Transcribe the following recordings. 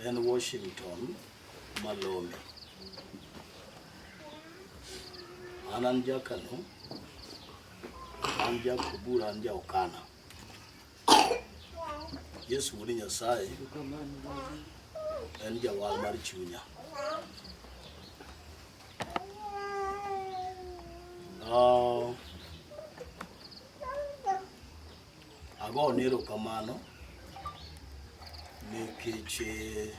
En Washington Malome. An an jakano, an jakobura, an jaokana. Yesu wuod Nyasaye en jawar mar chunya. Agone erokamano nikech eh,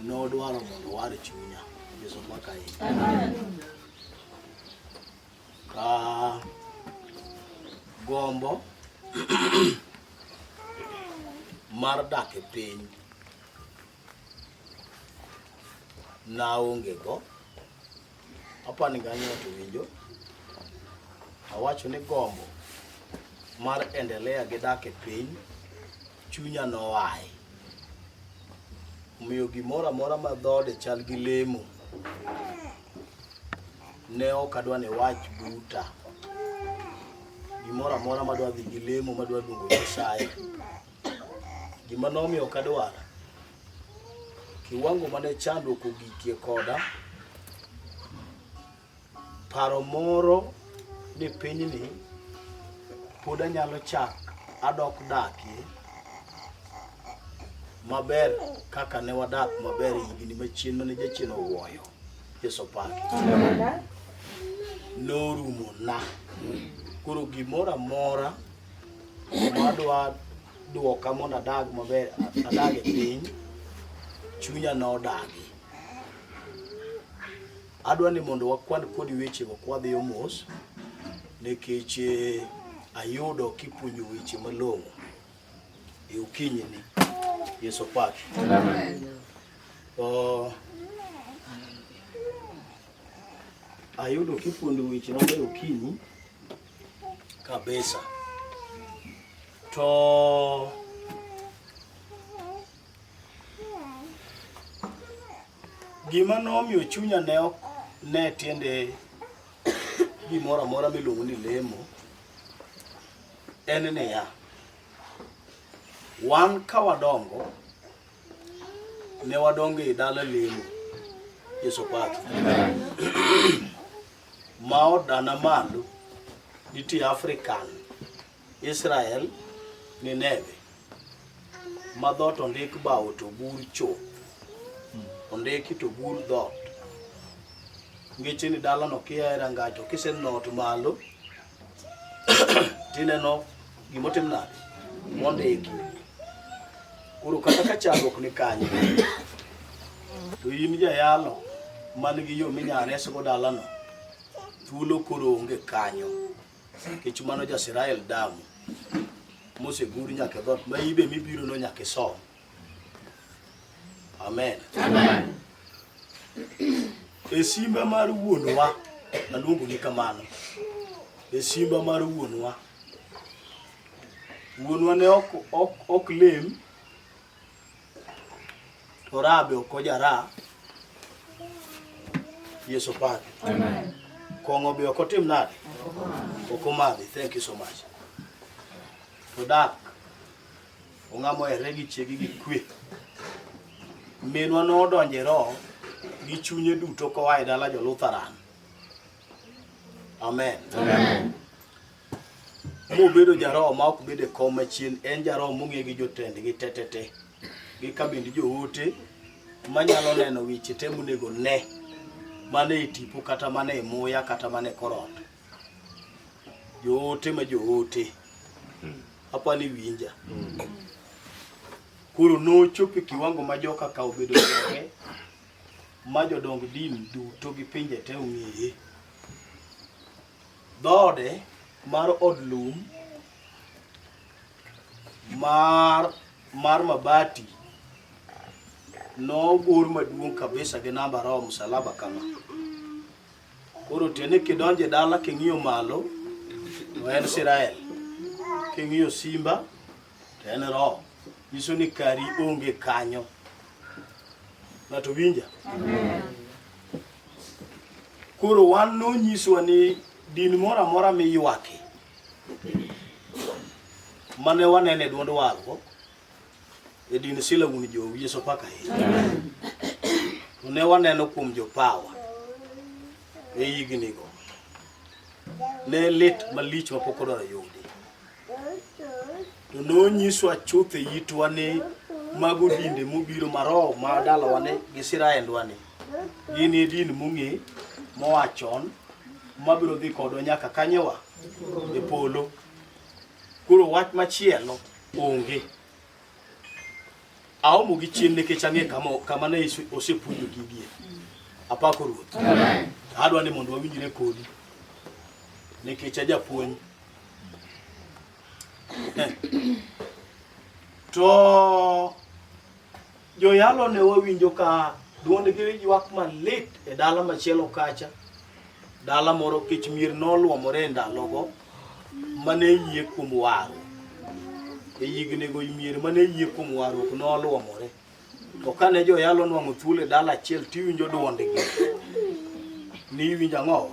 nodwaro mondo owar chunya. Yesu maka ahinya. Ka gombo mar dak e piny naonge go. Apani ni kanyo to winjo. Awacho ni gombo mar endelea gi dak e piny chunya noaye. Omiyo gimoro amora ma dhoode chal gi lemo ne ok adwa ni wach buta. Gimoro amora madwa dhi gi lemo madwa luongo Nyasaye. Gima nomiyo ok adwar kiwango mane chandruok ogikie koda paro moro ni pinyni pod anyalo chak adok dakie maber kaka ne wadak maber e higni machien mane jachien owuoyo. Yesu opaki. Norumo na. Koro gimoro amora madwa duoka mondo adag maber, adag e piny, chunya nodagi. Adwa ni mondo wakwan kodi wechego kwadhiyo mos nikech eh, ayudo kipuonjo weche malong'o e okinyini. Yesu opaki. Oh, ayudo kipuonjo weche mabeyo okinyi kabisa. To gima nomiyo chunya ne ok ne tiende gimoro amora miluongo ni lemo en niya, wan ka wadongo ne wadongo e dala lemo. Yesu opaki. Ma od dana malo nitie African, Israel, Nineve. Ma dhoot ondik bao to gur chuth. Ondiki to gur dhoot. Ngeche ni dalano kia e rangach to kisenot malo tineno gimotim nade mondiki. Koro kata ka chandruok ni kanyo to in jayalo man gi yo minyalo resgo dalano thuolo koro onge kanyo nikech mano ja-Israel damu mosegur nyaka e dhoot ma ibe mibiro no nyaka isom. Amen. Amen. E simba mar wuonwa, aluongo ni kamano. E simba mar wuonwa. Wuonwa ne ok, ok, ok lem, to ra be ok ojara. Yesu opaki. Amen. Kong'o be ok otim nade? Ok omadhi. Thank you so much. To dak ong'ama oherre gi chiege gi kwe. Minwa nodonjo e roho gi chunye duto koa e dala jo-Lutheran. Amen. Amen. Mobedo jaroho ma ok bed e kom machien, en jaroho mong'e gi jotendgi tetete gi kabind joote manyalo neno weche te monego ne mana e tipo kata mana e muya kata mana e korot. Joote ma joote. Apa ni winja. Koro nochopo e kiwango ma joka ka obedo joge ma jodong din duto gi pinje te ong'eye. Dhoode mar od lum mar mar mabati nogur maduong' kabisa gi namba roho msalaba kama. Koro tiende kidonjo e dala king'iyo malo to en Israel. King'iyo simba to en roho. Nyiso ni kari onge kanyo. Ng'ato winja? Koro wan nonyiswa ni din moro amora miywake mane waneno e duond warruok. E din sila wuon jowi Yesu paka ahinya. To ne waneno kuom jopawa e hignigo. Ne lit malich ma pok odwaro yudi. To nonyiswa chuth e itwa ni mago dinde mobiro ma roho ma dalawa ni gi siraendwa ni gin e din mong'e moa chon mabiro dhi kodwa nyaka kanyewa e polo. Koro wach machielo onge. Aomo gi chien nikech ang'e kama, kama ne osepuonjo gigie. Apako Ruoth. Adwa ni mondo wawinjre kodi nikech ajapuonj. To joyalo ne wawinjo ka duondgi ywak malit e dala machielo kacha. Dala moro kech mier noluomore e ndalogo mane yie kuom warruok. E hignigo mier mane yie kuom warruok noluomore. To kane joyalo nwang'o thuolo e dala achiel tiwinjo duondgi. Niwinjo ang'owa?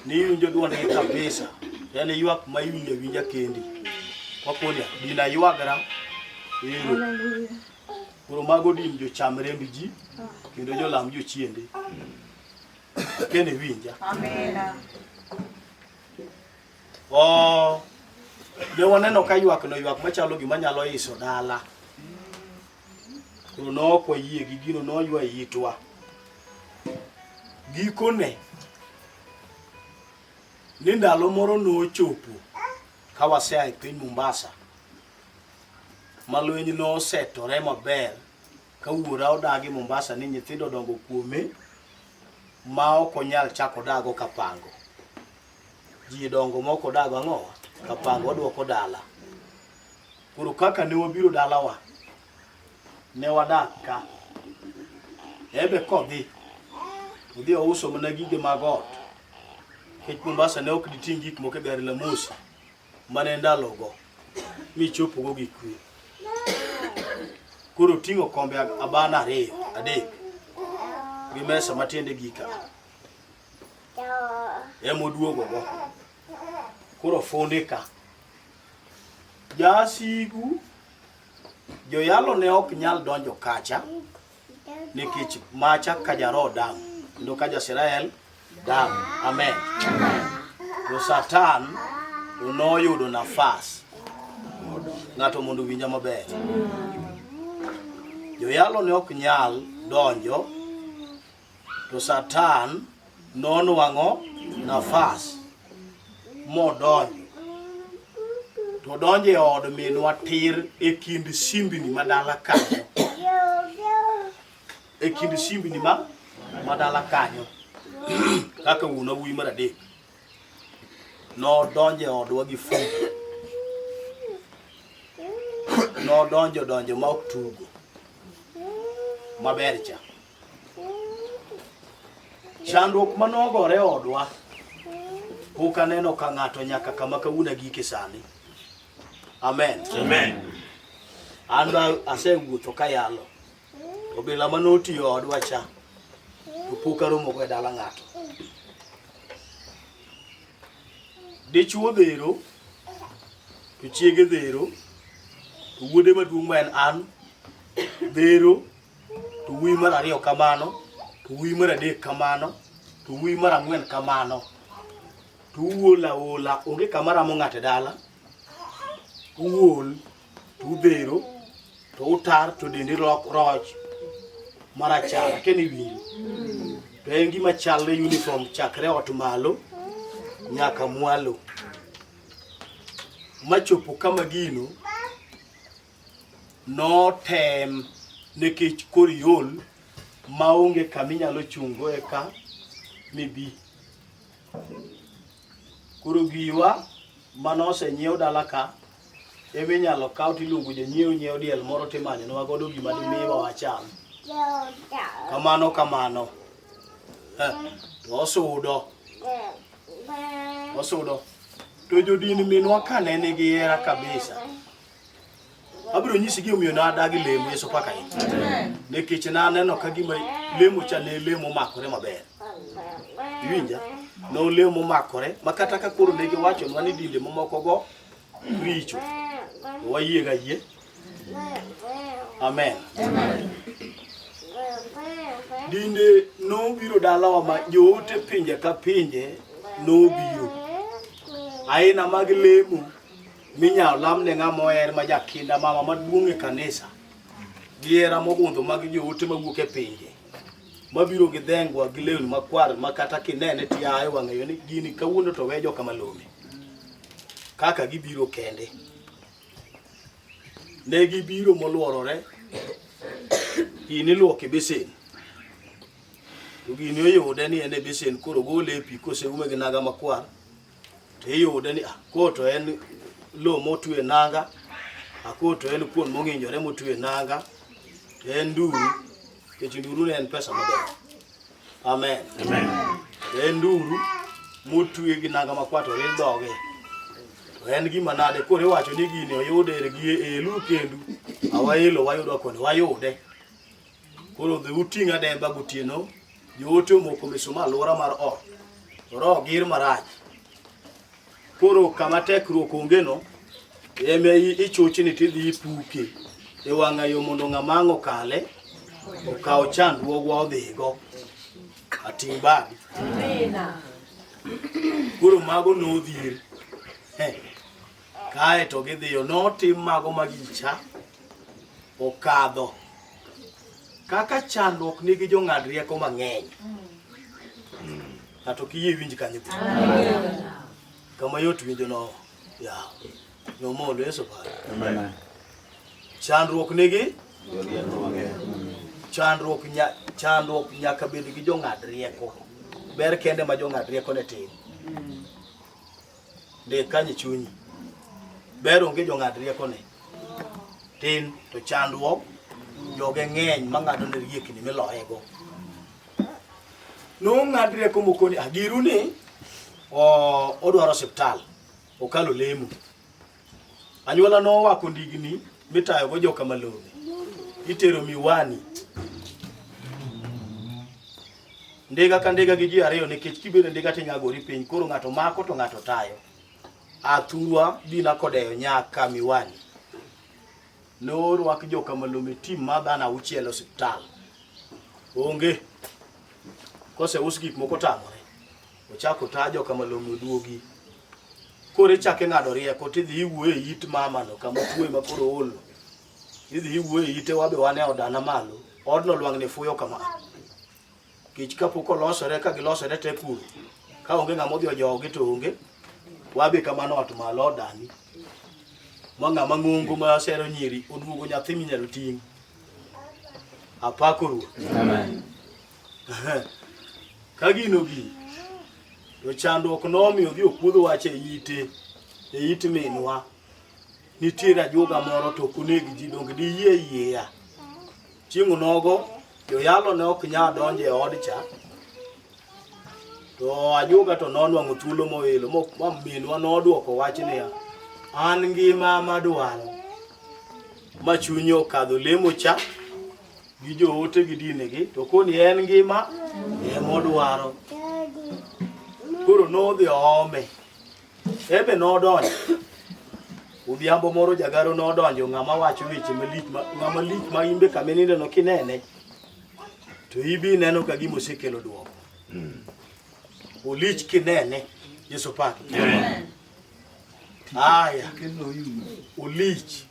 Niwinjo duondgi kabisa. En ywak ma iwinjo awinja kendi. Wakoni din aywagra. Ero. Koro mago din jocham remb ji kendo jolam jochiende. Kene winja. Amina. Oh, ne waneno ka ywak no ywak machalo gima nyalo iso dala. Koro ne ok wayie gi gino noywa itwa. Gikone, ni ndalo moro nochopo ka wasea e piny Mombasa ma lweny nosetore maber ka wuora odagi Mombasa ni nyithindo odongo kuome ma ok onyal chako dago kapango. Ji dongo ma ok odago ang'owa? Kapango waduoko dala. Koro kaka ne wabiro dalawa, ne wadak ka. Ebe kodhi, odhi ouso mana gige mag ot. Nikech Mombasa ne ok diting' gik moko e gari la mosi mane ndalogo michopogo gi kwe. Koro oting'o kombe abana ariyo, adek gi mesa matiende gika. Ema oduogogo. Koro funde ka. Jasigu joyalo ne ok nyal donjo kacha nikech macha ka jaro dam kendo ka jasirael dam. Amen. To Satan to noyudo nafas. Ng'ato mondo owinja maber. Joyalo ne ok nyal donjo to Satan nonwang'o nafas modonjo. To donjo e od minwa tir e kind simbni madala kanyo. E kind simbni ma madala kanyo. Kaka wuon wuoyi mar adek. Nodonjo e odwa gi fundi. Nodonjo donjo ma ok tugo. Maber cha. Chandruok ma nogore e odwa pok aneno ka ng'ato nyaka kama kawuono agike sani. Amen. Amen. An ba asewuotho kayalo. Obila ma notiyo e odwa cha to pok aromogo e dala ng'ato. Dichuo dhero to chiege dhero to wuode maduong' ma en an dhero to wuoyi mar ariyo kamano, to wuoyi mar adek kamano, to wuoyi mar ang'wen kamano. To uol aola, onge kama ramo ng'ato e dala. Uol, to udhero, to utar, to dendi roch marachar, akia ni iwinjo. To en gima chalre uniform chakre ot malo nyaka mwalo. Machopo kama gino Notem nikech koro iol maonge kama inyalo chungo eka mibi. Koro giwa mane osenyiew dala ka ema inyalo kaw tiluongo janyiewo nyiewo diel moro timanyonwa godo gima dimiwa wacham. Kamano kamano. Eh, to osudo. Osudo. To jodin minwa ka ne nigi hera kabisa. Abiro nyisi gimomiyo nadagi lemo Yesu paka in. Nikech naneno ka gima lemo cha ne lemo makore maber. Iwinja? Nolemo makore ma kata ka koro ne giwachonwa ni dinde mamoko go richo. To wayie ga yie. Amen. Dinde nobiro dalawa ma joote pinje ka pinje nobiro. Aina mag lemo minyalo lam ne ng'ama oher ma jakinda mama maduong' e kanisa gi hera mogundho mag joote mawuok e pinje mabiro gi dhengwa gi lewni makwar ma kata kinene tiaye wang'eyo ni gini kawuono to we joka malome kaka gibiro kende. Ne gibiro moluorore gini iluoko e besen to gini oyude ni en e besen koro gole e pi koseume gi naga makwar to iyude ni ah, ko to en lo motwe e nanga ako to en kuon mong'injore motwe e nanga to en nduru nikech nduru ne en pesa maber. Amen. Amen. To en nduru motwe gi nanga makwar to rir dhoge. To en gima nade koro iwacho ni gini oyude er gi elu kendu. Awaelo wayudo koni wayude. Koro dhi uting' ademba gotieno joote omoko misuma alwora mar ot. To roho gir marach. Koro kama tekruok onge no ema ichochni tidhi ipuke e wang'a yo mondo ng'ama ang' okale okaw chandruogwa odhigo. Ating' badi. Koro mago nodhier. Kae to gidhiyo notim mago magicha okadho. Kaka chandruok nigi jong'ad rieko mang'eny. Ng'ato kiyie winj kanyo. Kama yot winjo no yaw. Nomolo Yesu paro. Amen. Chandruok nigi chandruok nya, chandruok nyaka bed gi jong'ad rieko. Ber kende ma jong'ad rieko ne tin. Ndik kanyo e chunyi. Ber onge jong'ad rieko ne. Tin to chandruok joge ng'eny mang'ado ne riekni miloyego. Nong'ad rieko mokoni ah, giru ni odwaro osiptal okalo lemo. Anyuola nowako ndigni mitayogo joka Malome. Itero miwani. Ndiga ka ndiga gi ji ariyo nikech kibedo ndiga tinyagori piny koro ng'ato mako to ng'ato tayo. Athurwa dina kodeyo nyaka miwani. Norwak joka Malome tim ma dhano auchiel e osiptal. Onge. Koseus gik moko tamore. Ochako ta joka Malome oduogi. Koro ichako ing'ado rieko tidhi iwuoyo e it mamano kama otuoye ma koro oolno. Idhi iwuoyo e ite wabe wan e odana malo. Odno lwang'ni fuyo kama. Kech kapok olosore ka gilosore te kuro. Ka onge ng'ama odhi ojowogi to onge. Wabe kamano ot malo odani. Ma ng'ama ng'ongo ma sero nyiri oduogo nyathi minyalo ting'. Apako Ruoth. Amen. Ka gino gi to chandruok nomiyo odhi okuodh wach e ite e it minwa. Nitiere ajuoga moro to ok oneg ji donge diyie yieya. Chieng' onogo joyalo ne ok nyal donjo e od cha. To ajuoga to nonwang'o thuolo moelo ma minwa nodwoko wach niya, an ngima madwaro. Ma chunye okadho lemo cha gi joote gi dinegi to koni en ngima emodwaro. Koro nodhi oome. Ebe nodonjo. Odhiambo moro jagaro nodonjo ng'ama wacho weche malich ng'ama lich ma imbe kama ininde no kinene to ibi ineno ka gima osekelo duoko. Olich kinene. Yesu paki. Aya. Olich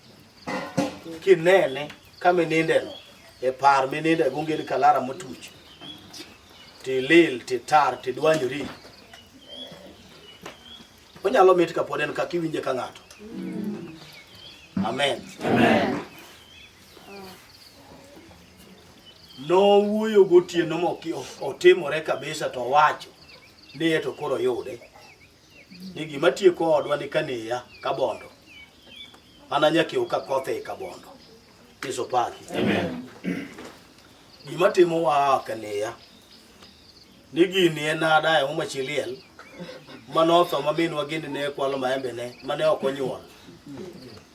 kinene kama inindeno e par mininde gongeri kalara motuch tilil titar tidwanyori onyalo mit kapod en kaka iwinje ka ng'ato. Amen. Amen. Nowuoyo gotieno moki otimore kabisa to owacho ni e to koro yude ni gima tieko odwa ni kaneya kabondo an anyakew ka koth e kabondo. Yesu paki. Amen. Gima timowa kaneya ni gini en adayo muma chi liel manotho ma minwa gini ne kwalo maembe ne mane ok onyuol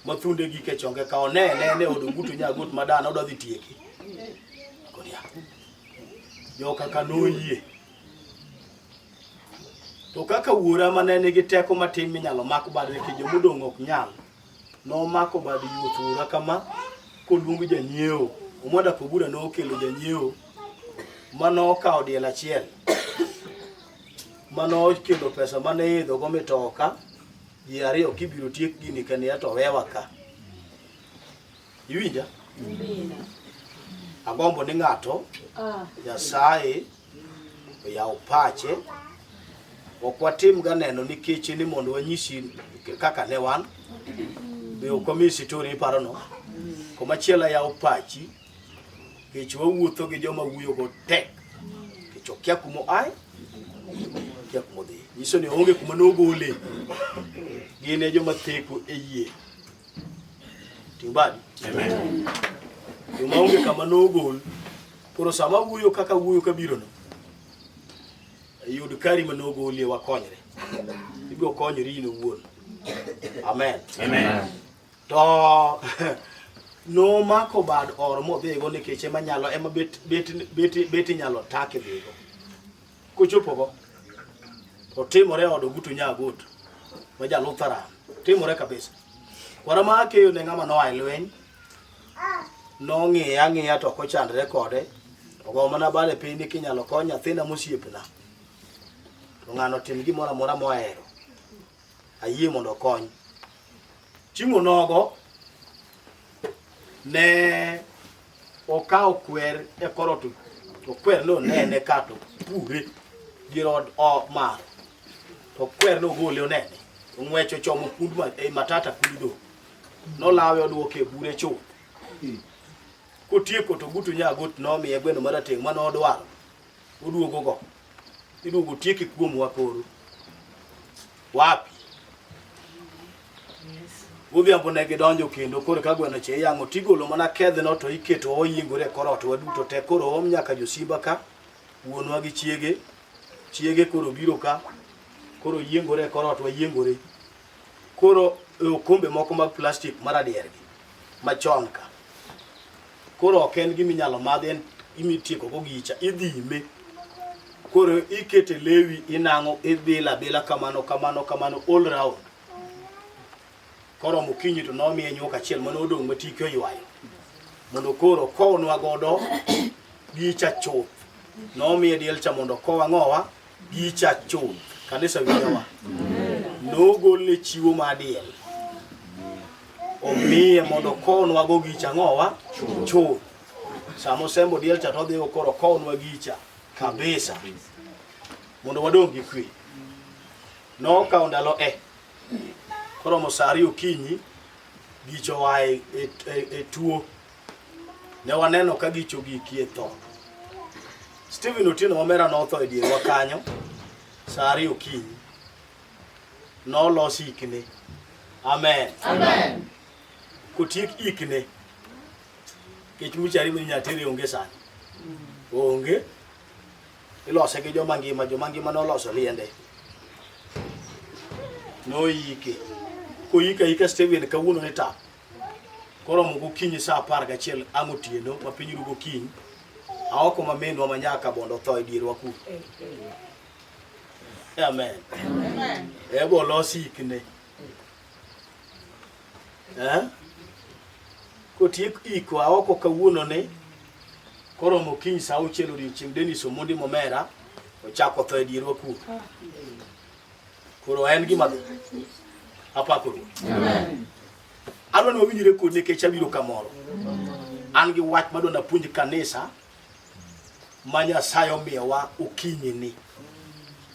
ma thunde gik e chonge ka one ne ne od ogutu nyagot madana odwa dhi tieki konia joka ka noyie to kaka wuora mane nigi teko matin minyalo mak bade nikech jomodong' ok nyal nomako bad yuoth wuora kama Koluong janyiewo, Omwanda Kogura nokelo janyiewo manokawo diel achiel manokelo pesa mane iidhogo mitoka ji ariyo kibiro tiek gini kania to wewa ka. Iwinja? Agombo ni ng'ato Nyasaye oyaw pache. Ok watim ga neno nikech ni mondo wanyisi kaka ne wan. Be ok wamiyi sitori iparono. Komachielo yaw pachi nikech wawuotho gi joma wuoyogo tek. Nikech okia kuma oaye, okia kuma odhi. Nyiso ni oonge kuma nogole. Gin e joma theko e yie. Ting' badi. Amen. Joma onge kama nogol. Koro sama wuoyo kaka wuoyo kabiro no, yud kari ma nogolie wakonyre. Ibiro konyori in owuon. Amen. Amen. To nomako bad or modhigo nikech ema nyalo ema bet bet bet bet inyalo take dhigo. Kochopogo to timore e od Ogutu Nyagot ma ja Lutheran. Timore kabisa. Kwara ma akeyo ne ng'ama noa e lweny nong'iye ang'iya to ok ochandre kode. Ogo mana bade piny ni kinyalo kony nyathina mosiepna. To ng'ano tim gimoro amora mohero. Ayie mondo okony. Chieng' onogo ne okawo kwer e korot to kwer no nene ka to pure dier od o mar to kwer no gole onene ong'wech ochomo kund ma, e matata kund dhok nolawe odwoke e bure chuth kotieko to Gutu Nyagot nomiye gweno marateng' mane odwaro oduogo go iduogo tieke kuomwa koro wapi Godhiambo ne gidonjo kendo koro ka gweno cha iyang'o tigolo mana kedhno to iketo oyiengore e kor ot waduto te koro oom nyaka josimba ka wuonwa gi chiege chiege koro biro ka koro yiengore e kor ot wayiengore koro e okombe moko mag plastic maradiergi machon ka koro ok en gima inyalo madhi en gima itieko go gicha idhime koro ikete lewi inang'o ibilo abila kamano kamano kamano all round Koromo okinyi to nomiye nyuok achiel mane odong' ma tike oywayo. Mondo koro okownwa godo gicha chuth. Nomiye diel cha mondo okow ang'owa gicha chuth. Kanisa winjowa. Nogolne chiwo mar diel. Omiye mondo okownwa go gicha ang'owa chuth. Sama osembo diel cha to odhi koro okownwa gicha kabisa. Mondo wadong' gi kwe. Nokawo ndalo e Koromo saa ariyo okinyi, gicho oa e, e, e, e tuo. Ne waneno ka gicho gikie tho. Stephen Otieno Wamera notho e dierwa kanyo saa ariyo okinyi. Nolos ikne. Amen. Amen. Kotiek ikne, kech muchari minya tere onge sani. Onge. Ilose gi joma ngima, joma ngima noloso liende. Noyike. Koyike ayika Stephen kawuono ni tap. Koromo gokinyi saa 11 ang' otieno ma piny ru gokinyi. Aoko ma minwa ma nyaka bondo otho e dierwa ku. Amen. Amen. Ebo los ikne. Eh? Kotiek iko aoko kawuono ni koromo kiny saa auchiel odiochieng' Dennis Omondi Momera ochako tho e dierwa kuno. Koro en gima dhi. Apako Ruoth. Adwa ni wawinjre kodi nikech abiro kamoro. An gi wach madwa napuonj kanisa ma Nyasaye omiyowa okinyi ni.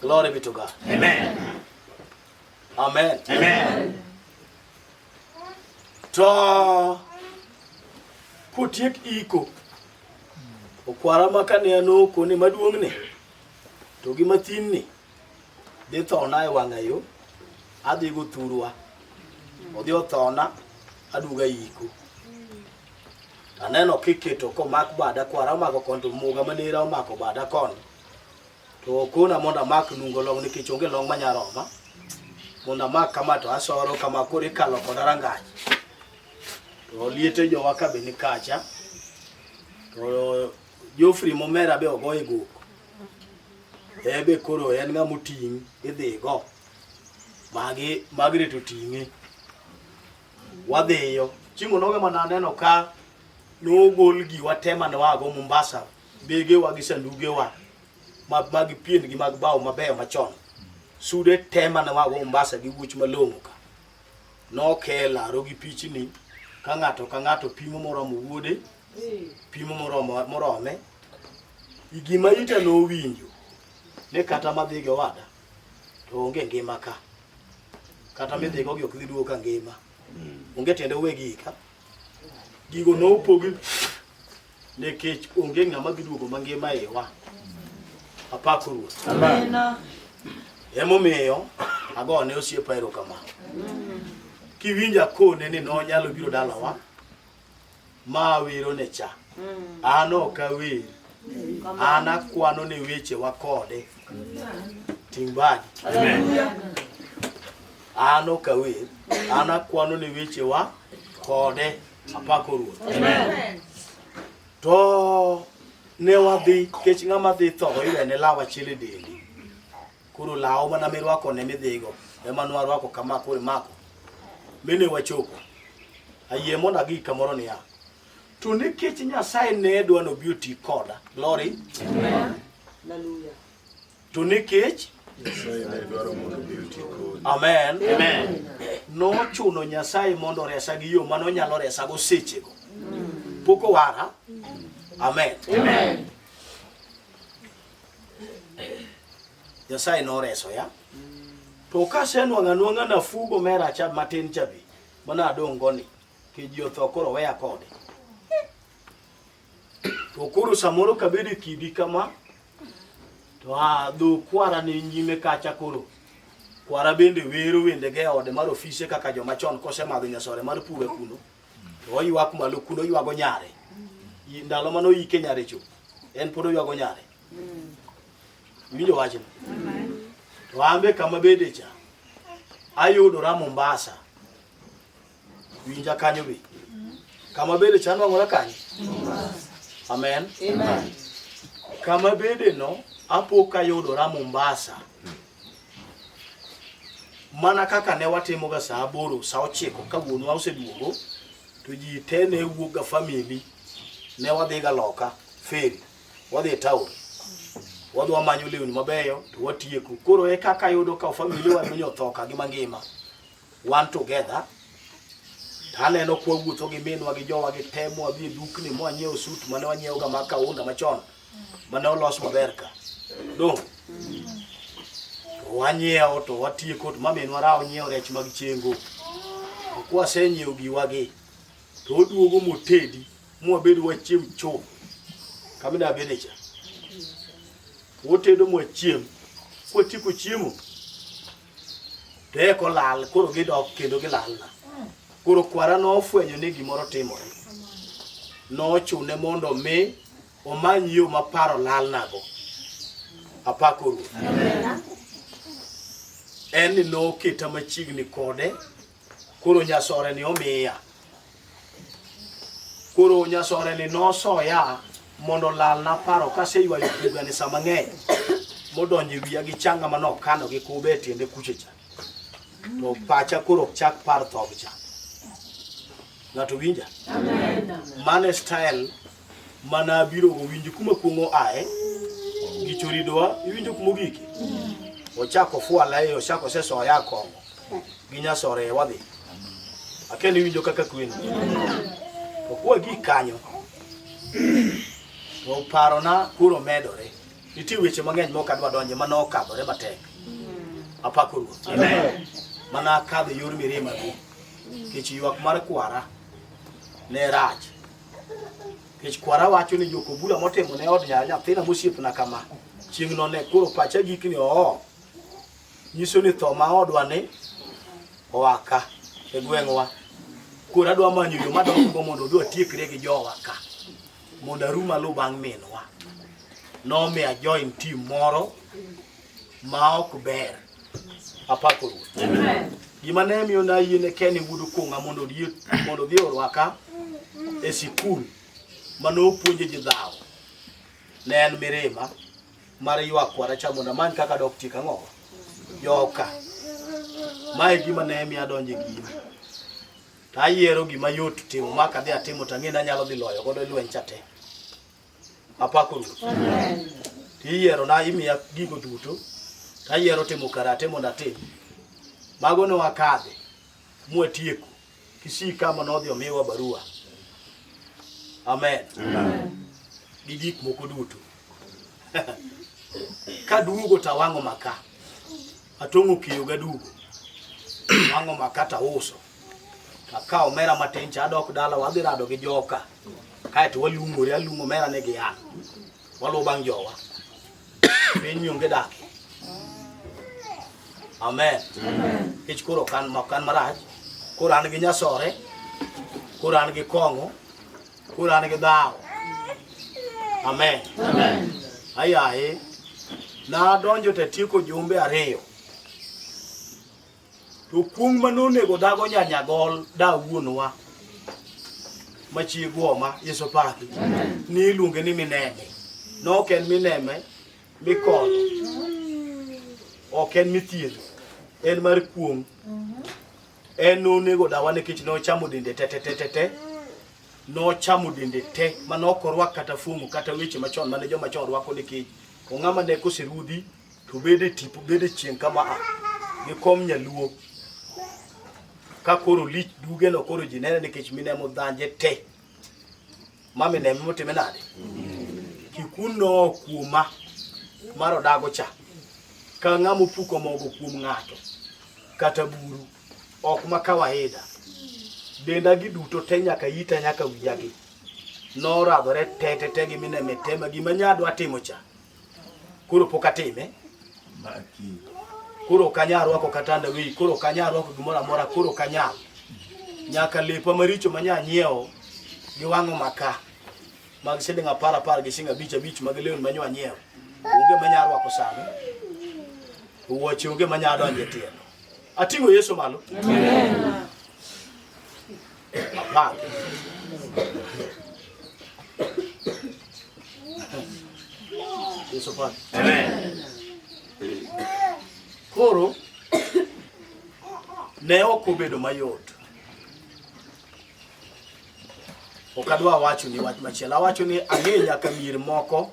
Glory be to God. Amen. Amen. Amen. To kotiek iko okwara ma kane an oko ni maduong'ni to gi mathinni dhi thona e wang'a yo adhi go thurwa odhi othona aduogo ayiko aneno kiketo komak bada kwara omako koni to muga manera omako bada koni To okona mondo amak nungo long nikech onge long manya roma. Mondo amak kama to asoro kama koro ikalo koda rangach. To liete jowa ka be ni kacha. To Geoffrey Momera be ogo e gok. Ebe koro en ng'ama oting' idhigo. Magi Margaret oting'e. Wadhiyo. Chieng' onogo ema naneno ka Nogol giwa te mane waago Mombasa, begewa gi sandugewa mag pien gi mag bao mabeyo machon. Sude te mane waago Mombasa gi wuoch malong'o ka. Noke laro gi pichni ka ng'ato ka ng'ato pimo moromo wuode, pimo moromo morome. Gima ita nowinjo ni kata madhi gi owada to onge ngima ka. Kata midhigo gi ok dhi duogo ka ngima. Onge tiende wegi ka. Gigo nopogi nikech onge ng'ama dhi duogo mangima e iwa. Apako Ruoth. Emomiyo agone osiepa erokamano. Kiwinjo akone ni nonyalo biro dalawa ma awero ne cha. An ok awer. An akwano ne wechewa kode. Ting' badi. An ok awer. An akwano ne wechewa kode. Apako Ruoth. To ne wadhi kech ng'ama dhi tho iwene law achiel e dende. Koro law mana mirwako ne midhigo ema nwarwako kama koro imako. Mi ne wachopo. Ayie mondo agik kamoro niya. To nikech Nyasaye ne dwa nobi oti koda. Glory. Hallelujah. To nikech Nyasaye ne dwaro mondo obi oti kodi. Amen. Amen. Nochuno Nyasaye mondo oresa gi yo mane onyalo resago sechego. Pok owara. Amen. Amen. Nyasaye noreso ya. To kasenwang'o anwang'a nafuu gomera cha matin cha be mana adong' go ni ke ji otho koro weya kode. To koro samoro kabedo e kidi kama to a dho kwara ni nyime kacha koro kwara bende wero wendege e ode mar ofise kaka joma chon kosemadho nyasore mar puga kuno to oywak malo kuno oywago nyare. Ndalo mane oike nyare cho en pod oywago nyare. Iwinjo wachno? To an be kama bede cha ayudora Mombasa. Winja kanyo be. Kama bede cha anwang'ora kanyo. Amen. Amen. Kama bede no apo kayudora Mombasa. Mana kaka ne watimoga saa 8, saa 9 ka wuonwa oseduogo to ji te ne wuok ga family ne wadhiga loka ferry wadhi e town wadhi wamanyo lewni mabeyo to watieko koro e kaka yudo ka family wa minyo otho ka gi mangima wan together to aneno kwa wuotho gi minwa gi jowa gi te mwadhi e dukni mwanyiewo sut mane wanyiewo ga mag kaunda machon mane olos maber ka dong to wanyiewo to watieko to maminwa rawo nyiewo rech mag chengo to kwasenyiewo giwagi to oduogo motedi mwabed wachiem chuth kama nabede cha otedo mwachiem kwatieko chiemo to eko lal koro gidok kendo gilalna koro kwara nofwenyo ni gimoro timore nochune mondo mi omany yo ma paro lalnago apako Ruoth en ni noketa machiegni kode koro nyasore ni omiya koro nyasore ni nosoya mondo lalna paro kaseywayo puga ni sama ng'eny modonjo e wiya gi changa mane okano gi kube e tiende kuche cha to pacha koro ok chak par thog cha ng'ato winja mane style mana abiro go winj kuma kuong'o ae gi choridowa iwinjo kuma ogike ochako fwala e ochako osesoya kong'o gi nyasore e wadhi akendo iwinjo kaka kweno to kwa gik kanyo to parona koro medore nitie weche mang'eny mok adwa donje mane okadhore matek apako ruoth mana akadho yor mirima gi kech ywak mar kwara ne rach kech kwara wacho ni jokobura motimo ne od nyathina mosiepna kama chieng' no ne koro pacha gik ni oo nyiso ni tho ma odwa ni oa ka e gweng'wa. Koro adwa manyo yo madokgo mondo odhi watiekre gi jowa ka mondo arum aluw bang' minwa. Nomiyo a join team moro ma ok ber. Apako Ruoth. Gima ne miyo nayie ne Kenny wuod Kong'a mondo odhi mondo odhi orwaka e sikul mane opuonje ji dhawo ne en mirima mar ywak kwara cha mondo amany kaka dok tiek ang'o joka. Mae e gima ne miyo adonjo e gini. To ayiero gima yot timo ma kadhi atimo to ang'e ni anyalo dhi loyo godo lweny cha te. Apako Ruoth. Tiyiero na imiya gigo duto. To ayiero timo karate mondo atim. Mago ne wakadhe mwatieko. Kisii kama nodhi omiwa barua. Amen. Gi gik moko duto. Kaduogo to awang'o maka. Atong'o kiyo gaduogo. Awang'o maka to auso. Akawo omera matin cha adok dala wadhi rado gi joka. Kaeto walung'ore alung'o omera ne gi an. Waluwo bang' jowa. Piny onge dak. Amen. Kech koro ok an ok an marach. Koro an gi nyasore. Koro an gi kong'o. Koro an gi dhawo. Amen. Ayaye. Nadonjo to atieko jumbe 2. To kuong' ma nonego dago nyanyagol da wuonwa machiegwoma Yesu paki ni iluonge ni mineme. No ok en mineme mikonyo. Ok en mithiedho. En mar kuong'. En nonego dawa nikech nochamo dende te te te te te. Nochamo dende te mane ok orwak kata fuong'o kata weche machon mane joma chon rwako nikech ong'ama ne koserudhi to bedo e tipo bedo e chieng' kama a gi kom nyaluo ka koro lich duge no koro ji nene nikech minemo dhanje te ma mineme motime nade kikuno kuoma mar odago cha ka ng'ama opuko mogo kuom ng'ato kata buru ok ma kawaida denda gi duto te nyaka ita nyaka wiya gi noradhore te te te gi mineme te ma gima nyadwa timo cha koro pok atime koro ok anyal rwako kata underwear koro ok anyal rwako gimoro amora koro ok anyal nyaka lepa maricho manya nyiewo gi wang'o maka mag siling 10 10 gi siling 5 5 mag lewni manyo anyiewo onge manya rwako sani wuoche onge manya donjo e tielo ating'o Yesu malo apake Yesu pake. Koro ne ok obedo mayot. Ok adwa wacho ni wach machielo. Awacho ni ang'e nyaka mier moko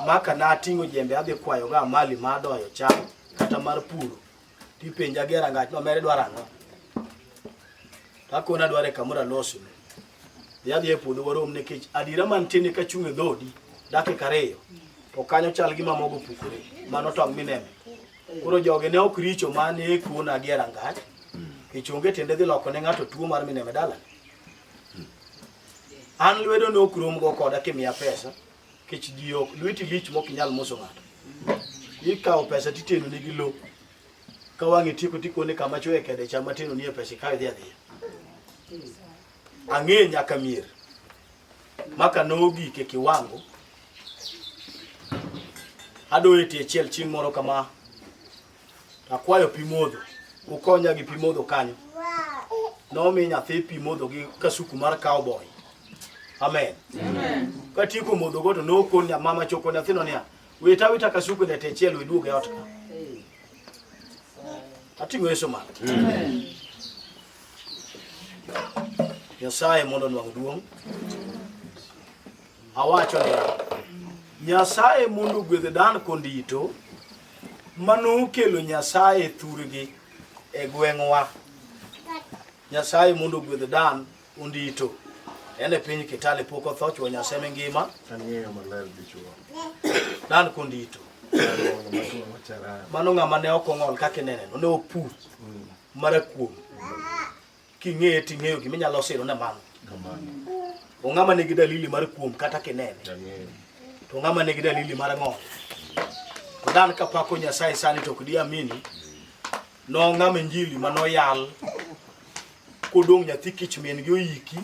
ma ka nating'o jembe adhi kwayogo amali mar doyo cham kata mar puro. Tipenja gi e rangach no omera idwaro ang'o? To akone adwaro e kamoro alosnu. Dhi adhiya e puodho warom nikech adiera mantie ni kachung' e dhodi dakika 2 to kanyo chal gima mogo opukore. Mano tong' mineme. Koro jogi ne ok richo mane kona gi e rangach. Nikech onge tiende dhi loko ne ng'ato tuo mar mineme dalane. An lwedo ne ok rom go koda kimiya pesa. Nikech ji ok lweti lich mok inyal moso ng'ato. Ikawo pesa titeno nigi lo. Ka wang'i tieko tikone kama chwe kede cha mateno nie pesa ikawo idhi adhiya. Ang'e nyaka mier. Maka nogik e kiwango. Adoyo e tie chiel chieng' moro kama. Akwayo pi modho. Ukonya gi pi modho kanyo. Nomi nyathi pi modho gi kasuku mar cowboy. Amen. Katieko modho go to nokon mama choko nyathino niya, wita wita kasuku ne tie chiel iduog e ot ka. Ating'o Yesu malo. Nyasaye mondo onwang' duong'. Awacho niya, Nyasaye mondo ogwedh Dan Kondito manokelo Nyasaye thurgi e gweng'wa. Nyasaye mondo ogwedh Dan Ondito. En e piny Kitale pok otho chwo Nyasaye ngima. Ang'eyo maler dichuo. Dan Kondito. Mano ng'ama ne ok ong'ol kaka inene no, ne opur marakuom. King'eye ting'eyo gima inyalo siro ne mano. Ong'ama nigi dalili mar kuom kata kinene. To ng'ama nigi dalili mar ng'ol. To Dan kapako Nyasaye sani to ok diamini. Nong'amo injili manoyal kodong' nyathi kich min gi oyiki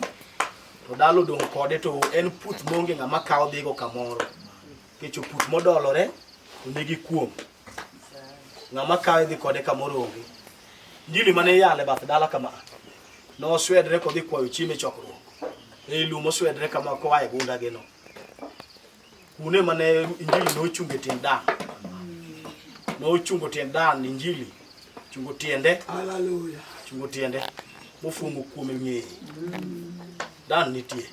to dala odong' kode to en puth maonge ng'ama kawo dhigo kamoro. Nikech oputh modolore to nigi kuom. Ng'ama kawe dhi kode kamoro onge. Injili mane iyalo e bath dala kama noswedre kodhi kwayo chiemo e chokruok. Ei lum oswedre kama koa e gunda gino. Kune mane injili nochungo e tiend Dan. Nochungo tiend Dan injili. Chungo tiende. Hallelujah. Chungo tiende. Mofuong'o kuome ng'eye. Dan nitie.